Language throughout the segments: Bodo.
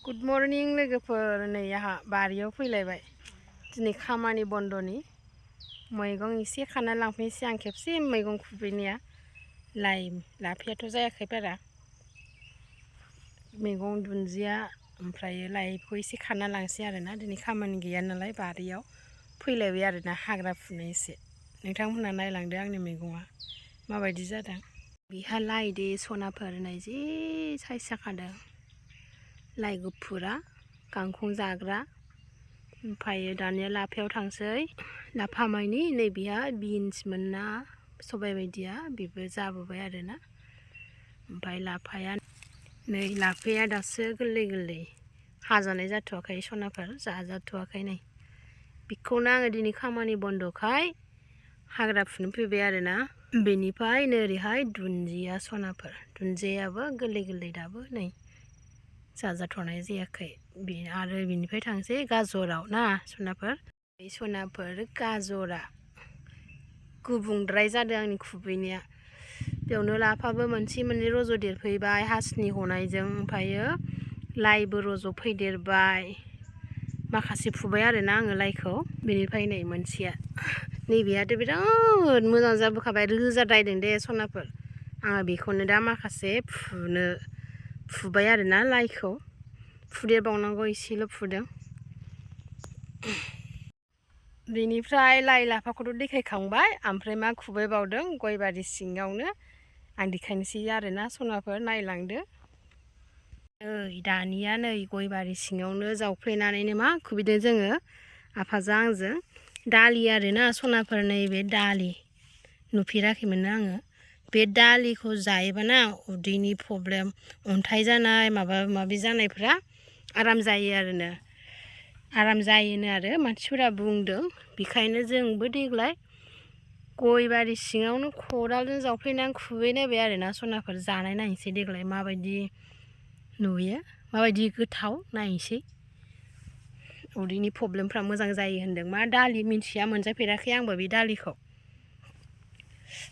गुड मर्निं लोगोफोर नै आहा बारियाव फैलायबाय दिनै खामानि बन्द'नि मैगं एसे खाना लांफैनोसै आं खेबसे मैगं खुबैनाया लाइ लाफायाथ' जायाखै बारा मैगं दुन्दिया ओमफ्राय लाइखौ एसे खाना लांसै आरोना दिनै खामानि गैया नालाय बारियाव फैलायबाय आरोना हाग्रा फुनो एसे नोंथांमोनहा नायलांदो आंनि मैगङा माबायदि जादों बिहा लाइ दे सनाफोर नाय जि साइज जाखादों लाइ गुफुरा गांखं जाग्रा ओमफ्राय दानिया लाफायाव थांसै लाफा मायनि नै बिहा बिन्समोन ना सबाय बायदिया बेबो जाबोबाय आरोना ओमफ्राय लाफाया नै लाफाया दासो गोरलै गोरलै हाजानाय जाथ'वाखै सनाफोर जाजाथ'वाखै नै बेखौनो आङो दिनै खामानि बन्द'खाय हाग्रा फुनो फैबाय आरोना बेनिफ्राय नै ओरैहाय दुन्दिया सनाफोर दुन्दियाबो गोरलै गोरलै दाबो नै जाजाथ'नाय जायाखै आरो बिनिफ्राय थांसै गाजराव ना सनाफोर गाजरा गुबुंद्राय जादों आंनि खुबैनाया बेयावनो लाफाबो मोनसे मोननै रज'देरफैबाय हासिनि हनायजों ओमफ्रायो लाइबो रज'फैदेरबाय माखासे फुबाय आरोना आङो लाइखौ बेनिफ्राय नै मोनसेया नैबेयाथ' बिराद मोजां जाबोखाबाय रोजाद्रायदों दे सनाफोर आङो बेखौनो दा माखासे फुबाय आरोना लाइखौ फुदेरबावनांगौ एसेल' फुदों बेनिफ्राय लाइ लाफाखौथ' देखायखांबाय ओमफ्राय मा खुबै बावदों गय बारि सिङावनो आं देखायनोसै आरोना सनाफोर नायलांदो दानिया नै गय बारि सिङावनो जावफ्लेनानैनो मा खुबैदों जोङो आफाजों आंजों दालि आरोना सनाफोर नैबे दालि नुफेराखैमोन आङो बे दालिखौ जायोबाना उदैनि प्रब्लेम अन्थाइ जानाय माबा माबि जानायफ्रा आराम जायो आरो मानसिफोरा बुंदों बेखायनो जोंबो देग्लाय गय बारि सिङावनो खदालजों जावफ्लेनानै खुबैनायबाय आरोना सनाफोर जानाय नायनोसै देग्लाय माबायदि नुयो माबायदि गोथाव नायनोसै उदैनि प्रब्लेमफ्रा मोजां जायो होनदों मा दालि मिन्थिया मोनजाफेराखै आंबो बे दालिखौ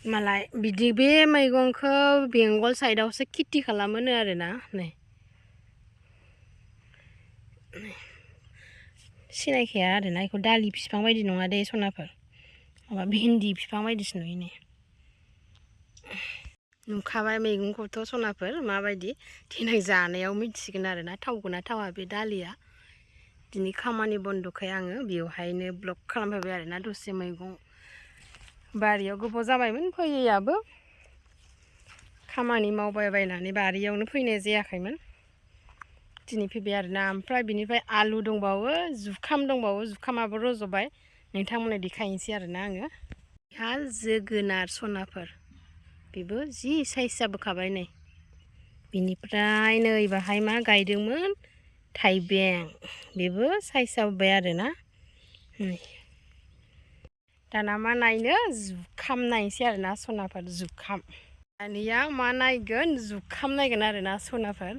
मालाय बिदि बे मैगंखौ बेंगल साइडआवसो खेथि खालामोनो आरोना नै सिनायखाया आरोना बेखौ दालि बिफां बायदि नङा दे सनाफोर माबा भिन्दि बिफां बायदिसो नुयो नै नुखाबाय मैगंखौथ' सनाफोर माबायदि दिनै जानायाव मिथिसिगोन आरोना थावगोना थावा बे दालिया दिनै खामानि बन्द'खाय आङो बेवहायनो ब्लग खालामफैबाय आरोना दसे मैगं बारियाव गोबाव जाबायमोन फैयैयाबो खामानि मावबायबायनानै बारियावनो फैनाय जायाखैमोन दिनै फैबाय आरोना ओमफ्राय बिनिफ्राय आलु दंबावो जुखाम दंबावो जुखामाबो रज'बाय नोंथांमोननो देखायनोसै आरोना आङो बेहा जोगोनार सनाफोर बेबो जि साइज जाबोखाबाय नै बिनिफ्राय नै बाहाय मा गायदोंमोन थाइबें बेबो साइज जाबोबाय आरोना दाना मा नायनो जुखाम नायनोसै आरोना सनाफोर जुखाम दानिया मा नायगोन जुखाम नायगोन आरोना सनाफोर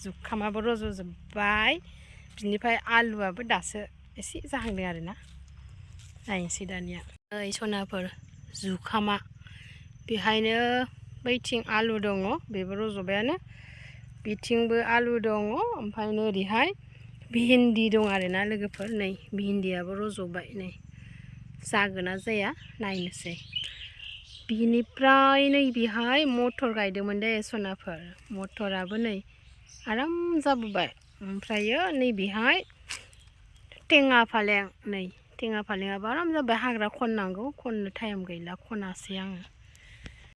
जुखामाबो रज'जोब्बाय बिनिफ्राय आलुआबो दासो एसे जाहांदों आरोना नायनोसै दानिया ओइ सनाफोर जुखामा बेहायनो बैथिं आलु दङ बेबो रज'बायानो बिथिंबो आलु दङ ओमफ्राय ओरैहाय भिन्दि दं आरोना लोगोफोर नै भिन्दियाबो रज'बाय नै जागोन ना जाया नायनोसै बिनिफ्राय नै बेहाय मटर गायदोंमोन दे सनाफोर मटराबो नै आराम जाबोबाय ओमफ्रायो नै बेहाय टेङा फालें नै टेङा फालेङाबो आराम जाबाय हाग्रा खननांगौ खननो टाइम गैला खनासै आङो